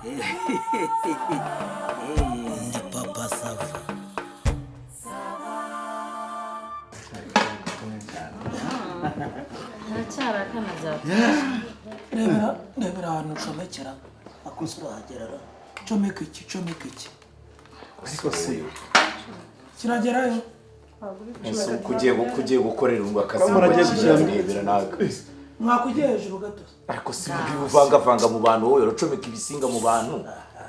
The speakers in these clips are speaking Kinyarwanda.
Ndi Papa Sava. Haracyari akana byatuma. Rebera, rebera ahantu ucomekera akoze, urahagerara. Comeka iki, comeka iki. Ariko se Kiragerayo. Ese uko ugiye gukorera ngo akazi Ko muragiye gushyiramo- rebera naga. Mwakugiye hejuru gato. Ariko si ubwiwe uvangavanga mu bantu, wowe uracomeka ibisinga mu bantu.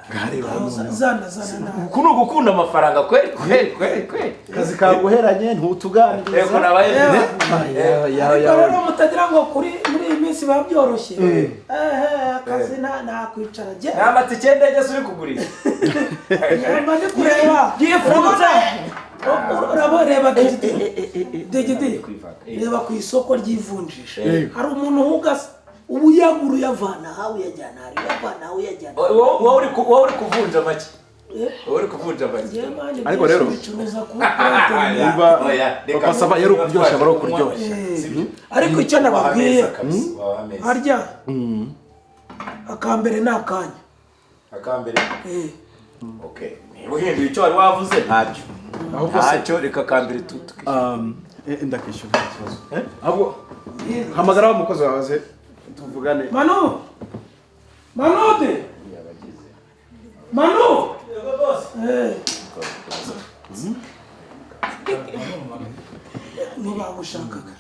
Ngareba hano. Zana, zana nawe. Uku ni ugukunda amafaranga kweri kweri kweri kweri. Akazi kaguheranye, ntutuganiriza. Ego, nabaye. Ariko rero mutagira ngo kuri muri iyi minsi biba byoroshye. Ehe, akazi nta kwicara jye. Nta matike y'indege se uri kugurisha? Nyuma ndi kureba. Urabona, urabona, reba digidi, digidi, reba ku isoko ry'ivunjisha. Hari umuntu uhugase ubu, uyagura, uyavana aha, uyajyana hari, uyavana aha, uyajyana. Wowe uri kuvunja make. Wowe uri kuvunja make. Njyewe man, Ariko byinshi rero- bicuruza kuri internet. Niba Oya, reka. Papa Sava yari ukuryoshya, aba ari ukuryoshya. Ariko icyo nababwiye, Ameza kabisa, waha ameza. harya akambere ni akanya. Akambere. Eh. Okay, niba uhinduye icyo wari wavuze, ntacyo. Ahubwo se- Ntacyo, reka akambere tu Ndakishyura, nta kibazo. Ahubwo hamagara wa mukozi wawe aze tuvugane. Manu, Manude, Manu. Eh. Ntibagushakaga.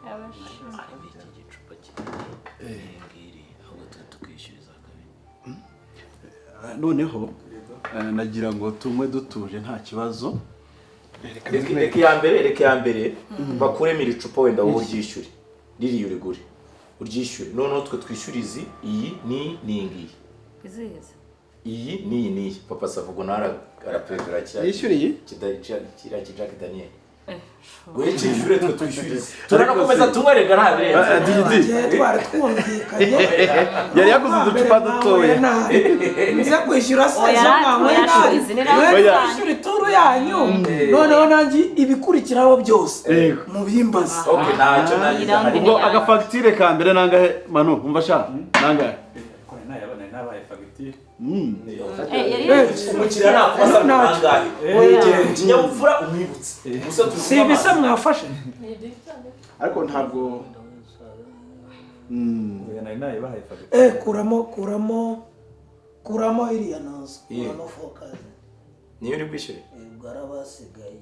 Harimo iki gicupa kinini ngiri, ahubwo twe tukishyuriza kabiri. Noneho nagira ngo tunywe dutuje, nta kibazo. Reka iya mbere, reka iya mbere bakuremo iri cupa, wenda wowe uryishyure ririya, urigure uryishyure, noneho twe twishyure izi, iyi ni n'iyi ngiyi. Izihize. Iyi n'iyi n'iyi. Papa Sava nawe arapevera kiriya. Yishyure iyi? Kiriya ki Jack Daniel, we cyishyure, twe twishyure izi, turanakomeza tunywe rega, nta birenze. Digidi. Njye twari twumvikanye. Yari yaguze uducupa dutoya. Nze kwishyura se? Oya, Ejo mwanyweye oya, nabi. izi ni Mwe Oya. kwishyura ituru yanyu, noneho nanjye ibikurikiraho byose Yego. mubimbaze. Okay, ntacyo nanjye ndahari. Ubwo agafagitire ka mbere nangahe, Manu? Umva sha, nangahe? Nabaye fagitire. Yari yishyuye. Umukiriya nakubaza ngo nangahe, wegera mu kinyabupfura umwibutse gusa turi Si ibisa mwafashe? Ariko ntabwo Nari nayibahaye fagitire. Eh, kuramo, kuramo, kuramo iriya ntuzi, kuramo fokazi. Niyo uri bwishyure. Ubwo arabasigaye.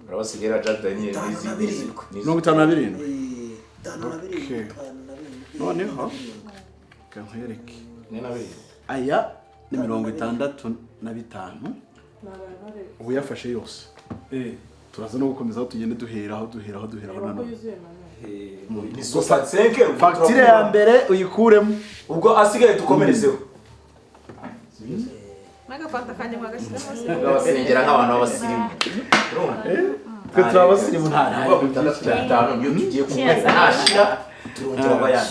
Urabasigaye Jack Daniel. Itanu N'izi na birindwi. n'izi. 57. Eh, itanu na birindwi. Okay. Itanu na birindwi. Noneho reka nkwereke. Ni na birindwi. Aya ni 65 ubu yafashe yose. Turaza no gukomeza aho tugende, duheraho, duheraho, duheraho nanone. Ni 65. Fagitire ya mbere uyikuremo. Ubwo asigaye dukomerezeho. N'agafanta kanjye mwagashyiramo se? Babasengera nk'abantu b'abasirimu. Twe turi abasirimu, nta 65 niyo tugiye kunywa, nashira turongera abayandi.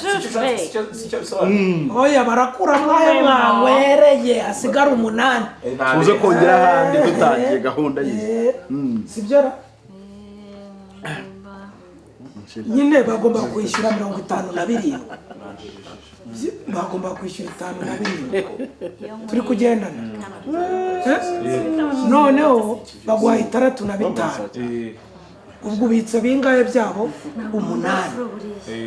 Sicyo bisobanura? Oya, barakuramo ayo mwanywereye, hasigara umunani. Tuze kongera ahandi dutangiye gahunda yizi. Eh, sibyo ra? Nyine bagomba kwishyura 57, bagomba kwishyura 57. Turi kugendana? Eh? Noneho baguha 65, ubwo ubitse bingahe byabo? Umunani.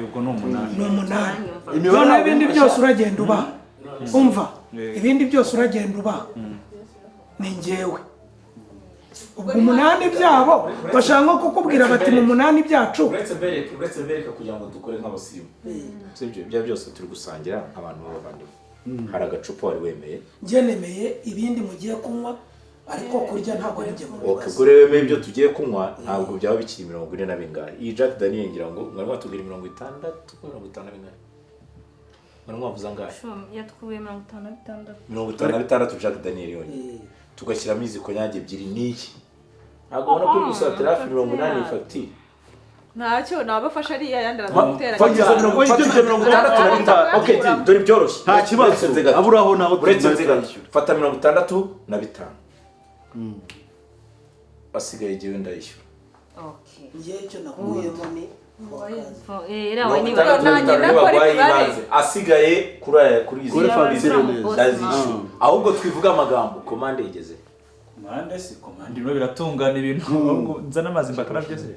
Ubwo ni umunani. Ni umunani. Imibare. Noneho ibindi byose uragenda ubaha, umva, ibindi byose uragenda ubaha ni njyewe. Ubwo umunani byabo bashaka nko kukubwira bati mu munani byacu. Uretse mbereke kugira ngo dukore nk'abasirimu, sibyo? Ibyo byose turi gusangira nk'abantu b'abavandimwe, hari agacupa wari wemeye. Njye nemeye ibindi mugiye kunywa, ariko kurya ntabwo ari njye Ok, mubibaza. Ubwo rero wemeye ibyo tugiye kunywa, ntabwo byaba bikiri 40 na bingahe. Iyi Jack Daniel ngira ngo mwari mwatubwira 60, 50 na bingahe? Mwari mwavuze angahe? Yatwuye 56. 56 Jack Daniel yonyine, tugashyiramo izi konyage ebyiri n'iyi, ntabwo ubona ko uri gusatira hafi 80 fagitire? Ntacyo nabafasha, ariya yandi araza. Fata izo mirongo, fata ibyo 65. Okay, dore byoroshye. Nta kibazo. Uretse nze gato. Aburaho naho. Uretse nze gato. Turayishyura. Fata 65, asigaye igihe ndayishyura. Okay. Njye icyo nakuyemo ni fokazi. Iriya we Mirongo niba itandatu na Nanjye bitanu ndakora niba imibare. baguhaye ibanze. Asigaye kuri aya, kuri izi Kuri fagitire neza. ndazishyura. Ahubwo twivuga amagambo, komande igeze. Komande si komande, rero biratungana ibintu. Ahubwo nzana amazi mbakarabye se,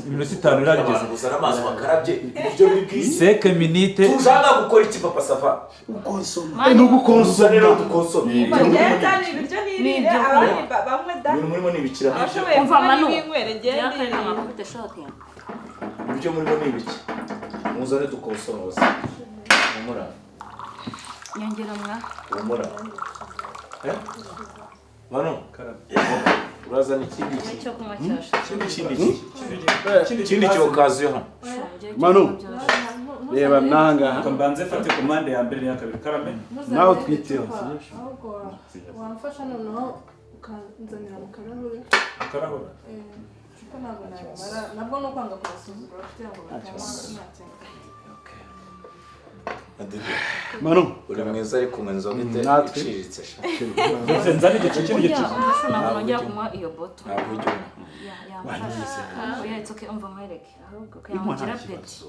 iminota 5 irageze. Uzana amazi bakarabye, ibyo biri bwiza. 5 minutes. Tujanga gukora iki, Papa Sava? Ukonsoma. Ni ugukonsoma. Uzane rero dukonsome. Ngenda ni ibiryo nirire, abandi banywe da. Ibintu murimo ni ibikira. Abashoboye Umva, kunywa Manu. n'ibinywere, ngende. Yakari ntabwo shoti. Ibyo murimo ni ibiki? Muzane dukonsome bose. Humura. Nyongera mwa. Humura. Eh? Manu, urazana ikindi ki? Icyo kunywa cyashize. Ikindi ki? Ikindi cyokaziyo hano. Manu. Reba n'ahangaha. Reka mbanze fate komande ya mbere n'iya kabiri, karame. Nawe twiteho. Ahubwo wamfasha noneho ukanzanira mu karahure. Akarahura. Icupa ntabwo nabimara, nabwo ni ukwanga kubasuzugura kugira ngo batanywa nta kintu. Manu. Uri mwiza ariko unywa inzoga Natwe. iciriritse sha. Ndetse nzane igice, kindi Oya, gice. umva sho, ntabwo nongera kunywa iyo boto. Ntabwo ujya unywa. Ya, yamfasha. Oya, it's okay, umva nkwereke. Ahubwo kugira peti.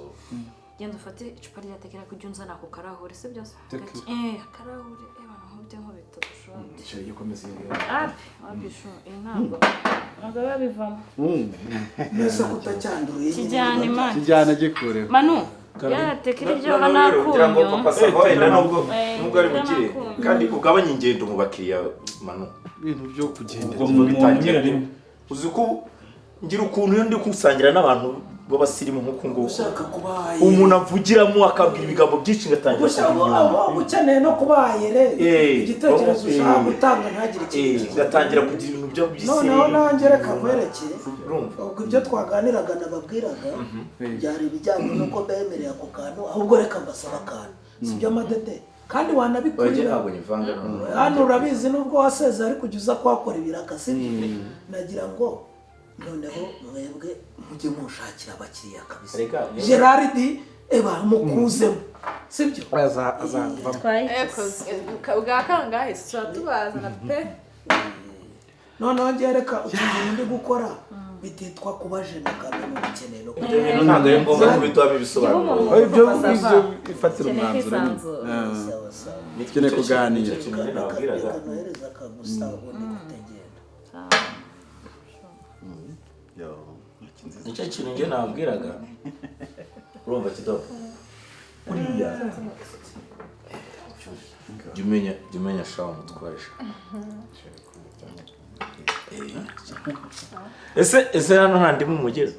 Genda ufate icupa rya tequila kujya unzana ako karahure, si byose? Eh, akarahure, eh bana, nkubye nkubita dushobora. Chérie, komeza iyi. Api, wapi shu, iyi ntabwo biba bivamo. Mbese kutacyanduye? Kijyane man. Kijyana gikureho. Manu, ya tequila iryoha Noneho rero ngira ngo n'akunyu. Papa Sava wenda nubwo Eh, nubwo ari bugire n'akunyu. kandi ugabanye ingendo mu bakiriya, Manu. Ibintu byo kugenda. Ubwo mu Bitangiye. rimwe. Uzi ko ngira ukuntu iyo ndi gusangira n'abantu b'abasirimu nk'uku nguku, Ushaka kubaye umuntu avugiramo akabwira ibigambo byinshi, ngatangira gusa kuva inyuma. uba ukeneye no kubayere igitekerezo ushaka gutanga ntagire ikintu. Ngatangira kugira ibintu byo Noneho by'isiri. nanjye reka nkwereke. Urumva? Ubwo ibyo twaganiraga nababwiraga byari ibijyanye n'uko bemereye ako kantu. Ahubwo reka mbasaba akantu, si byo amadede kandi Oya, wanabikurira. ntabwo nyivanga noneho. Hano urabizi, nubwo waseze ariko ujya uza kuhakora ibiraka, sibyo? Nagira ngo noneho mwebwe mujye munshakira abakiriya kabisa. Reka, Gerard, eba mukuzemo, sibyo? Azavamo. Bwa kangahe tuba tubazana pe. Noneho ngiye, reka utuntu ndi gukora bititwa kuba jena kandi n'ubukeneye no Ibyo bintu ntabwo ari ngombwa kubiduhamo ibisobanuro. Ibyo ifatira Ukeneye umwanzuro nyine. kwisanzura. Sawa sawa. Dukeneye kuganira. Nicyo kintu njye nababwiraga. Reka nohereza akagusa ubundi kutegenda. Yo, intoki nziza. Nicyo kintu njye nababwiraga. Urumva kidogo uriya, jya umenya shawa mutware sha. Ese hano nta ndimu mugeze?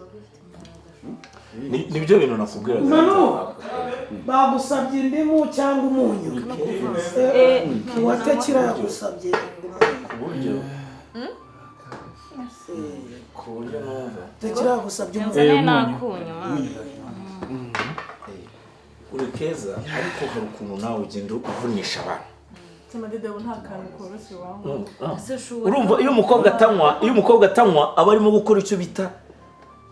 Nibyo bintu nakubwiraga. Manu, bagusabye indimu cyangwa umunyu? Uwatekera yagusabye umunyu. Ku buryo numva Tekera yagusabye umunyu. Nzane n'akunyu man. Uri keza, ariko hari ukuntu nawe ugenda uvunisha abantu. Amadede, ubu nta kantu koroshye wanywa. Ese shu, Urumva, iyo umukobwa atanywa aba arimo gukora icyo bita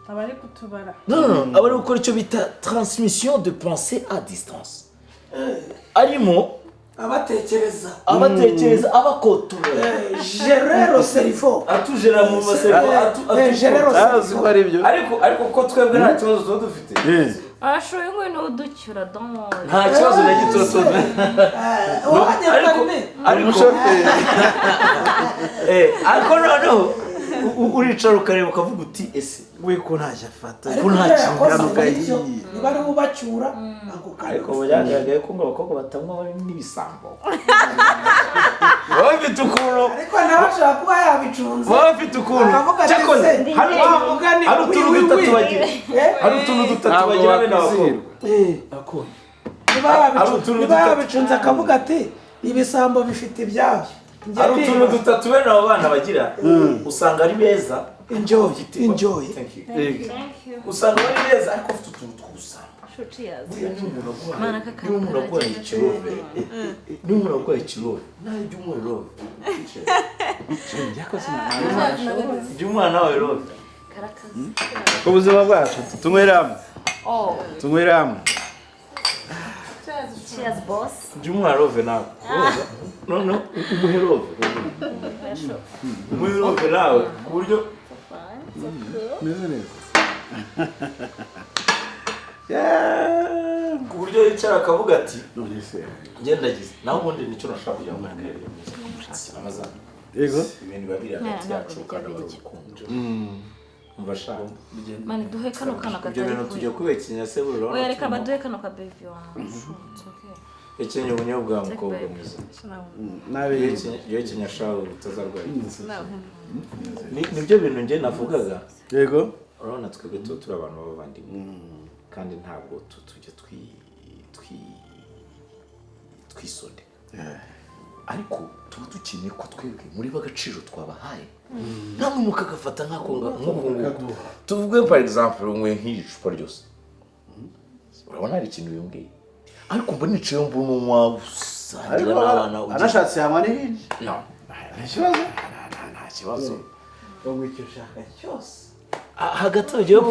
Aba ari kutubara. No, no, no, aba ari gukora icyo bita transmission de pensée à distance, arimo Abatekereza. Abatekereza, abakotora. Gerero cerveau. Atujera mu maservo. Gerero. Azi ko ari byo. Ariko ko twebwe nta kibazo tuba dufite. Ashu, uyu nguyu ni uducyura don. Nta kibazo na gito tuba Wajya ariko karime. ariko ariko noneho uricara ukareba ukavuga uti: "Ese We ko ntacyo afata. Ariko Ko nta ibyo kintu yakoze gahiye. nibyo, niba ari ubacyura ako kantu. Ariko byagaragaye ko ngo abakobwa batanywa bari n'ibisambo, baba bafite ukuntu. Ariko nawe ashobora kuba yabicunze. Baba bafite ukuntu. Akavuga ati Cyakoze se hari wa mugani hari utuntu wi, wi, dutatu wi. bagira. Hari utuntu dutatu Ntabwo bagira bene abakobwa. wakwizihirwa. Niba Hari utuntu niba dutatu. yabicunze akavuga ati: "Ibisambo bifite ibyabyo." Njye Hari utuntu dutatu bene abo bana bagira, usanga ari beza. Enjoy, enjoy. Thank you. Thank you. Usanga bari beza ariko afite utuntu tw'ubusambo. Shu, cheers. Buriya niba umuntu aguhaye Mana, aka niba umuntu aguhaye ikirove, niba umuntu aguhaye ikirove, nawe jya umuha irove, jya umuha nawe irove. Karakazi. Ku buzima bwacu, tunywere hamwe. Oh, Tunywere hamwe. cheers boss. Jya umuha rove nawe. Noneho umuhe rove, umuhe rove nawe ku buryo Meze neza. Yeah. Ku buryo yicara akavuga ati None se ngendagize. Naho ubundi nicyo nashaka kugira ngo mbwire. Amazana. Yego. Ibintu biba biri hagati Ntabwo yacu bijya kandi aba ari bijya. urukundo. Umva shaka. Mani duhe kano kana Ibyo katari bintu tujya kubekenya se buri Oya reka urabona. baduhe kano ka baby wangu. It's okay. Hekenya ubunyobwa mukobwa mwiza. Nabe Hekenya shawe utazarwara. Nibyo bintu njye navugaga. Yego. Urabona twebwe tuba turi abantu b'abavandimwe kandi ntabwo tujya twisondeka, ariko tuba dukeneye ko twebwe muri b'agaciro twabahaye namwe mukagafata nk'ako nk'uku nguku. Tuvuge par exemple unyweye nk'iri cupa ryose, urabona hari ikintu bimbwiye, ariko mba nicaye mbona unywa usangira n'abana ugize- Anashatse yanywa n'irindi. No. Nta kibazo. Nta kibazo. Wowe icyo ushaka cyose. Hagati aho njyewe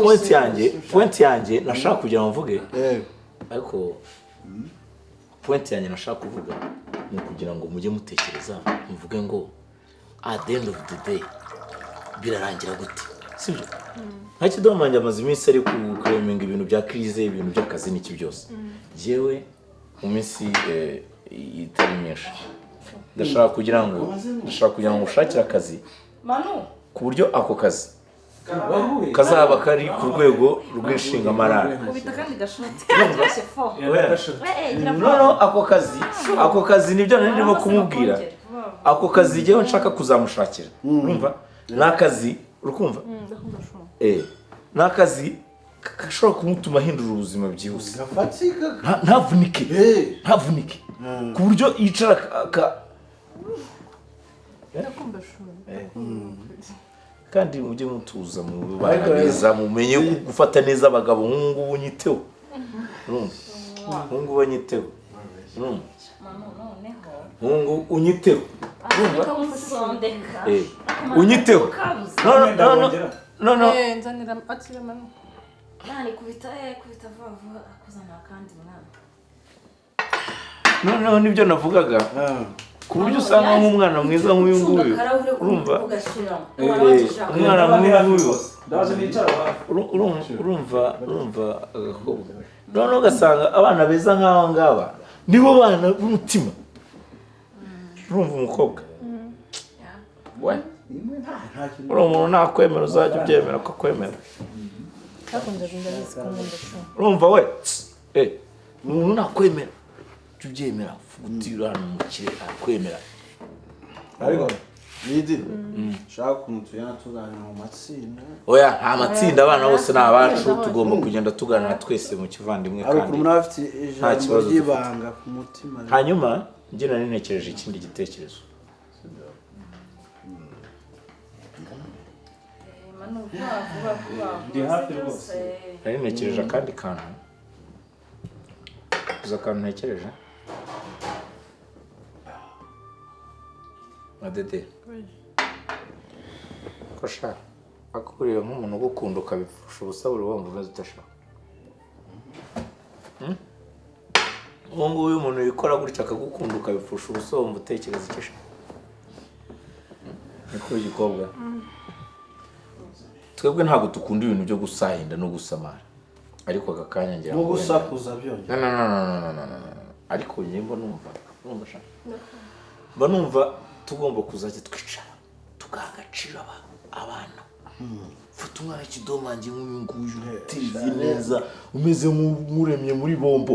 point yanjye nashaka kugira ngo mvuge, Yego. ariko point yanjye nashaka kuvuga ni ukugira ngo mujye mutekereza muvuge ngo at the end of the day birarangira gute, sibyo? Nka Kidomo wanjye amaze iminsi ari kureminga ibintu bya crise, ibintu by'akazi n'iki byose. Njyewe mu minsi itari myinshi ndashaka kugira ngo ushakire akazi Manu ku buryo ako kazi kazaba kari ku rwego rw'inshingamarara. Kubita kandi gashoti karyoshye fo. Gira No, no, ako kazi nibyo nari ndimo kumubwira. Ako kazi njyewe nshaka kuzamushakira, urumva ni akazi, urukumva ni akazi gashobora kumutuma ahindura ubuzima byihuse. Gafatika. Ntavunike. Eh. Ntavunike ku buryo yicara Ndakumva shuri. Kandi mujye mutuza mu bana beza, mumenye gufata neza abagabo. Nk'ubu ngubu nyiteho, urumva, nk'ubu ngubu nyiteho, urumva, Manu noneho nk'ubu unyiteho. Reka musondeka. Unyiteho. No, no, no, no, no, no. Nzanira akira Manu. Nani kubita vuba vuba akuzana akandi mwana. Noneho nibyo navugaga, ku buryo usanga nk'umwana mwiza nk'uyu nguyu, urumva, ugashyiramo. Umwana nk'uyu nguyu, Ndaje nicara hafi. Urumva agakobwa, noneho ugasanga abana beza nk'aba ngaba nibo bana b'umutima. Urumva umukobwa we, uriya umuntu nakwemera uzajya ubyemera ko akwemera. Hakunze ndabizi ko nkunda shuri. Urumva we, umuntu nakwemera jya ubyemera, uvuga uti uriya ni umukire arakwemera. Ariko Didi, shaka ukuntu tujyana tuganira mu matsinda. Oya, nta matsinda, abana bose ni abacu, tugomba kugenda tuganira twese mu kivandimwe. Hari ukuntu Kandi umuntu aba afite nta ijambo kibazo dufite. ry'ibanga ku mutima. Hanyuma njye nari ntekereje ikindi gitekerezo. Manu vuba vuba vuba. Ndi hafi rwose. Nari ntekereje akandi kantu. Uzi akantu ntekereje nka dede ko sha akuriye nk'umuntu ugukunda ukabipfusha ubusa, buri wumva umeze udashaka. Ubu ngubu iyo umuntu yikora gutya akagukunda ukabipfusha ubusa, wumva utekereza icyo ashaka? Niko igikobwa, twebwe ntabwo dukunda ibintu byo gusahinda no gusamara, ariko aka kanya ngira No ngo wenda- gusakuza byongera. No, no, no, no, no, no, no, no. Ariko njye mba numva, urumva sha, mba numva tugomba kuzajya twicara tugaha agaciro abana. Fata umwana w'ikidomange nk'uyu nguyu uteye neza, umeze nk'uremye muri bombo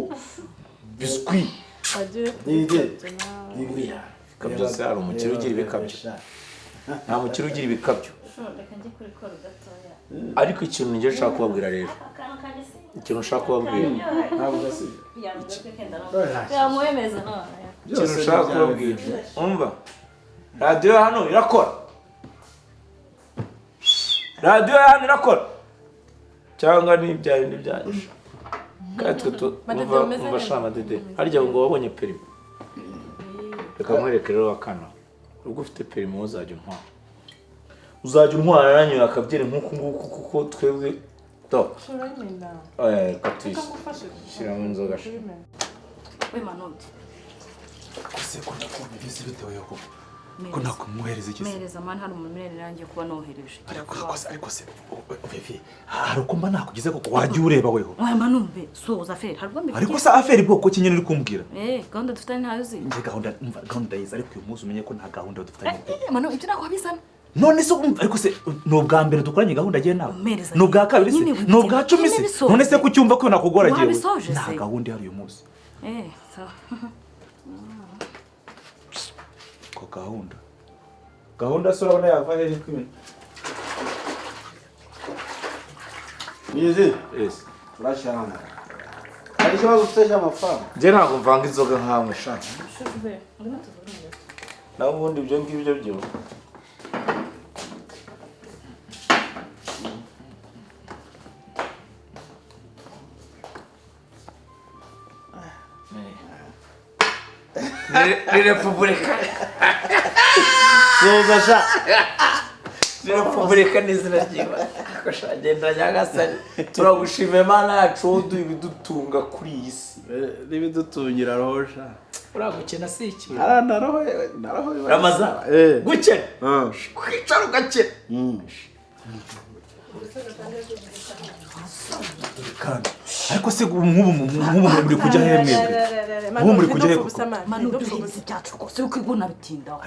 biswi. Wagiye Didi. Oya, ibikabyo se hari umukire ugira ibikabyo? Nta mukire ugira ibikabyo. Reka njye kuri koro gatoya. Ariko ikintu njye nshaka kubabwira rero, Akantu kanjye si ikintu nshaka kubabwira, Ntabwo gasiga. Yamuwemeza none. Ikintu nshaka kubabwira, umva, radiyo hano irakora, radiyo hano irakora cyangwa ni ibya bindi byanyu? Kandi twe Madede, umva umeze umva neza. sha madede, harya ngo wabonye perimi? Reka nkwereke rero akana, ubwo ufite perimi wowe uzajya untwara nanyoye akabyeri nk'uku nguku, kuko twebwe to Urayimena. Reka Reka ngufashe. tuyishyiramo inzoga sha. Urayimena. We Manudi. Ese ko ndakumva bise bitewe yo koko? Ko nakumwohereza iki se? Mpereza man, hari umuntu nanjye kuba nohereje. Ariko se Vivi, hari uko mba nakugize koko wajya ureba weho. Oya manumbe soza affaire, hari ubwo mbifite. Ariko se affaire bwoko ki nyine uri kumbwira? Gahunda dufitanye ntayo uzi. Nje gahunda, umva gahunda ndayizi, ariko uyu munsi umenye ko nta gahunda dufitanye. Manu ibyo ntabwo wabizana. None se ariko se ni ubwa mbere dukoranye gahunda agiye nawe? Ni ubwa kabiri se? Ni ubwa 10 se? None se kucyumva ko nakugora agiye? Nta gahunda ihari uyu munsi. Sawa. Ko gahunda. Gahunda se urabona yava hehe kwibintu? Nizi? Yes. Turashyana. Hari ikibazo ufite cy'amafaranga? Njye ntabwo mvanga inzoga nkamwe sha. Naho ubundi ibyo ngibyo byo. Ni repubulika. Soza sha. Ni repubulika n'izina ry'Imana. Ako sha genda Nyagasani. Turagushima Imana yacu uduha ibidutunga kuri iyi si. N'ibidutungira roho sha. Uragukena si iki? Ara naroho. Ramazan. Gukena. Kwicara ugakena. Kandi ariko se nk'ubu muri kujya he mwebwe? Nk'ubu muri kujya he koko? Manu duhetse ibyacu rwose uri kwibona bitindaho.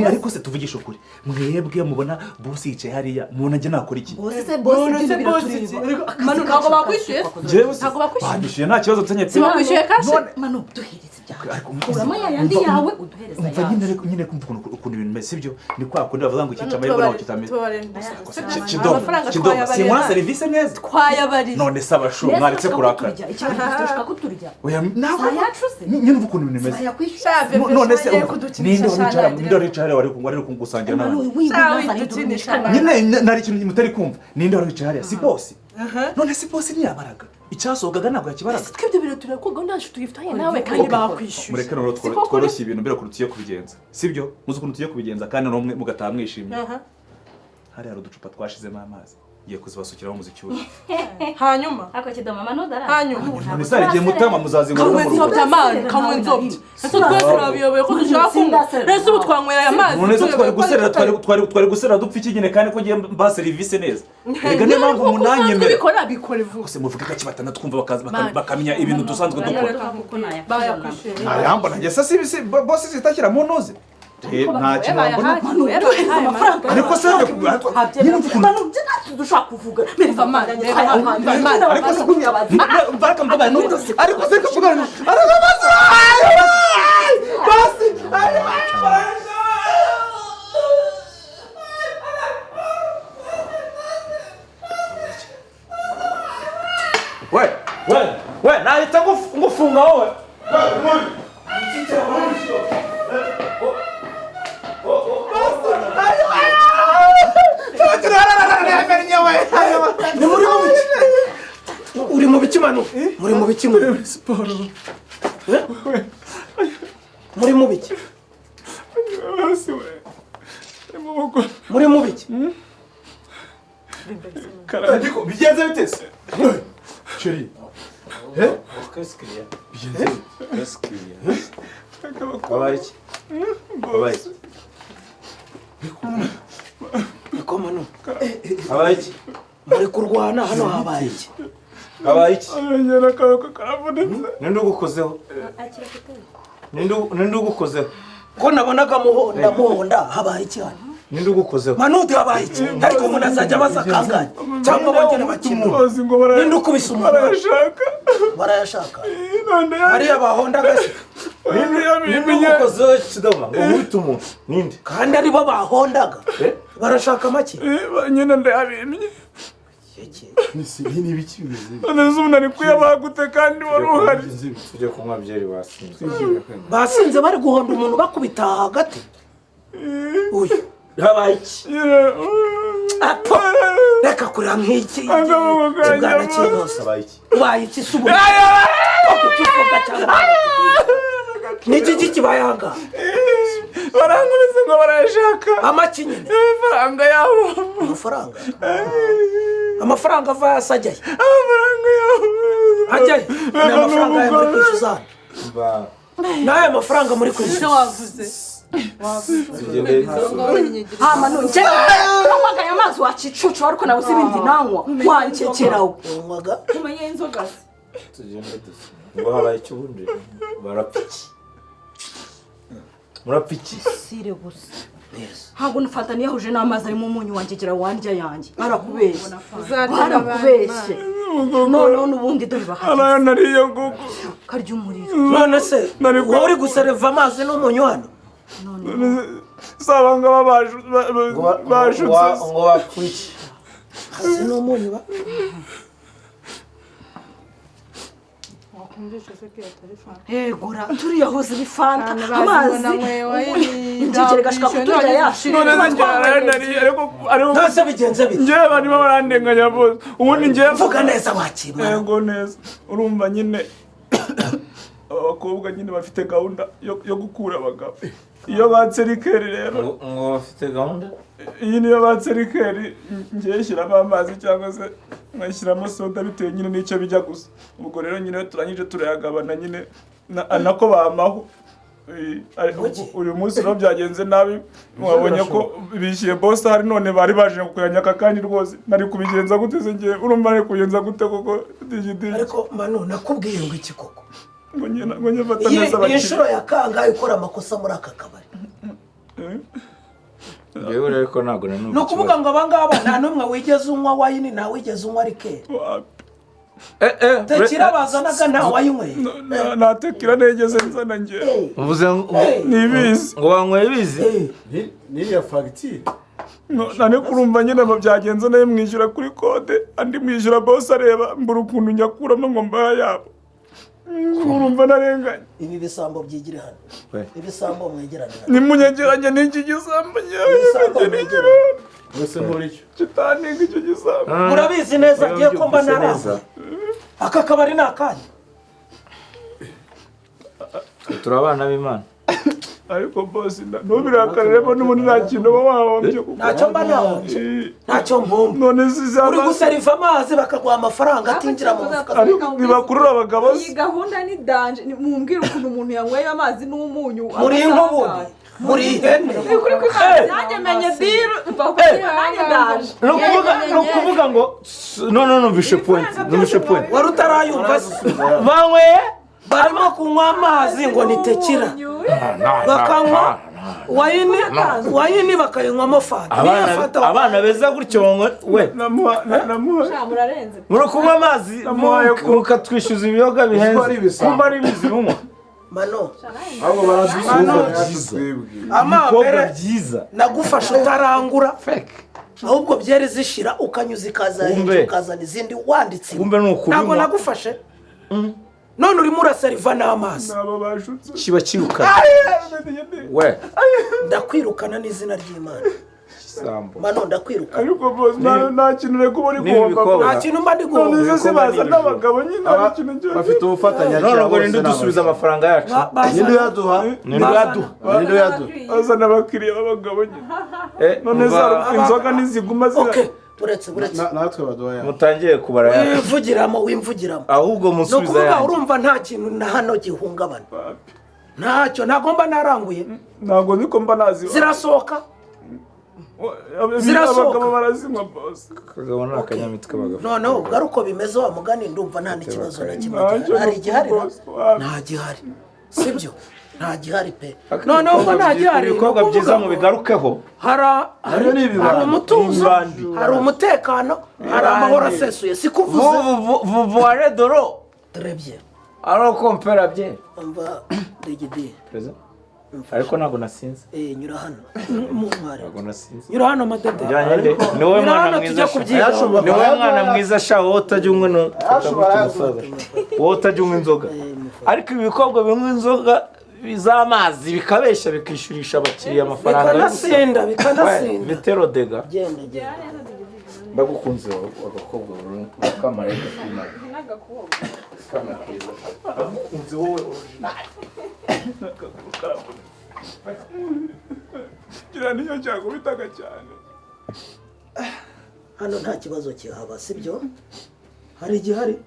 Ariko se tuvugishe ukuri, mwebwe mubona bosi yicaye hariya, mubona njye nakora iki? Bosi se bosi ibintu biratureba. Manu ntabwo bakwishyuye? Ntabwo bakwishyuye? Banyishyuye nta kibazo tuzanye. Si bakwishyuye cash? Manu duhereze ibyacu. Kuramo ya yandi yawe uduhereza yacu. Nyine kumva ukuntu ibintu bimeze, sibyo? Ni kwa kundi bavuga ngo ikica amahirwe ntabwo kitameze. Kidomo, sinkora serivisi neza? Twayabariye. None se abashu mwaretse kurakara. Ikibazo kuturya. Oya ntabwo nyine umva ukuntu ibintu bimeze. None se ninde wari wicaye wari gusangira n'abandi? Nyine nari ikintu mutari kumva. Ninde wari wicaye hariya? Si bosi. None se bosi ntiyabaraga. Icyasohokaga ntabwo yakibaraga. Twebwe biratureba ko gahunda yacu tuyifitanye nawe kandi bakwishyuye. Mureke noneho tworoshye ibintu mbere ukuntu tugiye kubigenza. Sibyo? Muzi ukuntu tugiye kubigenza kandi namwe mugataha mwishimye. Hariya hari uducupa twashizemo amazi. Ngiye kuzibasukiraho muzicyure. Hanyuma ako kidoma Manu dara. Hanyuma none se igihe mutama muzazinkora mu rugo. Kamwe nzobye. Ese twese turabiyoboye ko dushaka kunywa. Ese ubu twanywera aya mazi. None se twari guserera dupfa iki nyine kandi ko ngiye mba serivisi neza. Rega niyo mpamvu munanyemera. Bikora bikora vuba. Kose muvuga gake batanatwumva bakaza bakamenya ibintu dusanzwe dukora. Nayambona njye se si bosi zitashyira mu ntuze. Nta kintu wambona. Ariko se nyine umva ukuntu Manu byo dushaka kuvuga. Ariko se baraka mvuga n'ubu. Ariko se kuvuga ariko basi We nahita ngufunga wowe. Ni muri mu biki? Uri mu biki Manu? Muri mu biki muri siporo? Muri mu biki? Muri mu biki? Ariko bigenze bite se? Chérie. Qu'est-ce qu'il y a? Qu'est-ce qu'il y a? Wabaye iki? Wabaye iki? Niko Manu. Habaye iki? Muri kurwana hano habaye iki? Habaye iki? Ninde ugukozeho? Ninde ugukozeho? Ko nabonaga muhonda habaye iki hano? Ninde ugukozeho? Manu habaye iki? Ariko umuntu azajya abaza kangahe? Cyangwa bongera bakina. Ninde ukubise umuntu? Barayashaka. Hariya bahondaga se. Ninde ugukozeho Kidoma? Ngo nkubite umuntu. Ninde? Kandi aribo bahondaga. Barashaka make? Nyine ndayabimye. Ni ibiki bimeze? None se umuntu ari kuyabagute kandi wari uhari? Tujye kunywa byeri basinze. Basinze bari guhonda umuntu bakubita hagati. Uyu habaye iki? Apo reka kurira nk'iki kibwana cy'intozi. Ubaye iki se ubu? Tuvuga cyangwa n'iki kibayanga? Barankubise ngo barayashaka. Amaki nyine? Amafaranga yabo. Amafaranga? Amafaranga ava hasi ajyayo? Amafaranga yabo. Ajyayo? Ni amafaranga yayo muri kwishyuza hano. N'aya mafaranga muri kwishyuza. Icyo wavuze. Hama none nanywaga aya mazi wacicucu ariko nabuze ibindi nanywa wancekerawe. Unywaga Umenye inzoga se. Tugende dusa. Ngo habaye icyo ubundi barapfa iki? Murapfa iki? Sire gusa. Ntabwo nufata niyahuje n'amazi arimo umunyu wangegera wandya yanjye. Barakubeshye. Barakubeshye. Noneho n'ubundi dore bahageze. Arayo nariye kuko. Karya umuriro. None se wowe uri gusereva amazi n'umunyu hano? Saba ngaba bashutse. Ngo bapfa iki? Hasi n'umunyu ba. Egura turiyahoze ibifanta amazi ingegere gashika kuturya yacu. None se njye arayo nariye ariko None bigenze bite? Njyewe barimo barandenganya bose. Ubundi njyewe Vuga neza wakimara. Yego neza. Urumva nyine aba bakobwa nyine bafite gahunda yo gukura abagabo. Iyo batse rikeri rero ngo bafite gahunda? Iyi niyo batse rikeri ngiye shyiramo amazi cyangwa se nkashyiramo soda bitewe nyine n'icyo bijya gusa. Ubwo rero nyine turangije turayagabana nyine nako bamaho. Uyu munsi rero byagenze nabi mwabonye ko bishyuye boss hari none bari baje kuyanyaka kandi rwose nari kubigenza gute se ngiye urumva nari kubigenza gute koko digidi. Ariko Manu nakubwiye ngo iki koko? Ngo njye mfata neza abakiriya. Iyi nshuro ya kangahe ukora amakosa muri aka kabari? Njyewe rero ko ntabwo nanumva. Ni ukuvuga ngo aba ngaba nta n'umwe wigeze unywa wayini nta wigeze unywa rikeri. Tekira bazanaga nta wayinyweye. Nta tekira negeze nzana njyewe. Uvuze ngo nibizi. Ngo wanyweye ibizi? N'iriya fagitire. Nane kurumva nyine byagenze naye mwishyura kuri kode andi mwishyura boss areba mbura ukuntu nyakuramo ngo mbaya yabo. Urumva narenganye. Ibi bisambo byigire hano. Ibisambo mwegerane hano. Nimunyegeranye n'iki gisambo nyewe. Wese nkora icyo. Kitaninga icyo gisambo. Murabizi neza ngiye ko mba naraza. Aka kabari ni akanyu. Turi abana b'Imana. Ariko boss ntubirakaremo n'ubundi nta kintu uba wahombye. Ntacyo mba nahombye. Ntacyo mpomba. None se uri guseriva amazi bakaguha amafaranga atinjira mu mufuka. Ariko ntibakurura abagabo. Iyi gahunda ni danger. Mumbwire ukuntu umuntu yanyweye amazi n'umunyu. Muri inkubundi. Muri ihene. Kuri kuri nanjye menye deal mva kuri nanjye danger. Ni ukuvuga ngo no numvishe point. Numvishe point. Wari utarayumva se. Banyweye barimo kunywa amazi ngo ni tekira. Bakanywa wayini bakayinywamo fanta. Abana beza gutyo we. Muri kunywa amazi mukatwishyuza ibiyoga bihenze. Kumba ari ibizi munywa. Mano. Ahubwo baradusubiza. Amambere byiza. Nagufasha utarangura. Ahubwo byeri zishira ukanyuza ikaza hejuru ukazana izindi wanditse. Ntabwo nagufashe. None urimo uraseriva n'amazi. Kiba kirukana. We. Ndakwirukana n'izina ry'Imana. Mano ndakwirukana. Ariko boss nta kintu reko uri guhomba. Nta kintu mba ndi guhomba. None se baza n'abagabo nyine nta kintu cyo. Bafite ubufatanya cyabo. None ngo ninde dusubiza amafaranga yacu? Ninde yaduha? Ninde yaduha? Ninde yaduha? Bazana abakiriya b'abagabo nyine. None inzoga niziguma zira. Okay. Uretse natwe baduha ya mutangiye kubara ya wimvugiramo wimvugiramo ahubwo musubiza yanjye urumva nta kintu na hano gihungabana ntacyo ntagomba naranguye ntabwo niko mba nazi zirasohoka zirasohoka abagabo barazinywa boss kagabo ni akanyamitwe bagafata noneho ubwo ari uko bimeze wa mugani ndumva nta n'ikibazo na kimwe hari igihari nta gihari sibyo nta gihari pe noneho ubwo nta gihari ibikorwa byiza mu bigarukeho hari umutuzo hari umutekano hari amahoro asesuye sikuvuze vuvuare doro turebye ari kompera bye umva digidi ariko ntabwo nasinze nyura hano mu ntware ntabwo nasinze nyura hano madede ni wowe mwana mwiza ni wowe mwana mwiza sha wowe utajya unywa wowe utajya unywa inzoga ariko ibikorwa binywa inzoga z'amazi bikabeshya bikishyurisha abakiriya amafaranga bikanasinda bikanasinda bitero dega genda genda ndagukunze agakobwa urakamara keza ndagukunze wowe original kiriya nicyo cyakubitaga cyane hano nta kibazo kihaba sibyo hari igihari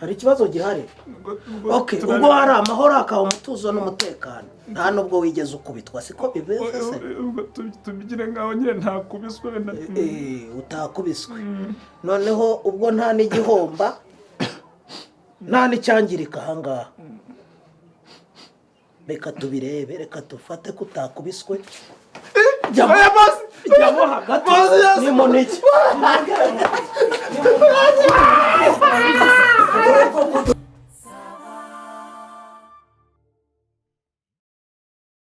Hari ikibazo gihari? Ubwo Okay, turabi- ubwo hari amahoro, hakaba umutuzo n'umutekano, nta nubwo wigeze ukubitwa, siko bimeze se? Ubwo tubigire nkaho nyine ntakubiswe wenda. Utakubiswe. Noneho ubwo nta n'igihomba, nta n'icyangirika ahangaha, reka tubirebe, reka dufate ko utakubiswe. Jyamo, Oya, boss! jyamo hagati. Boss, yes! Ni muniki.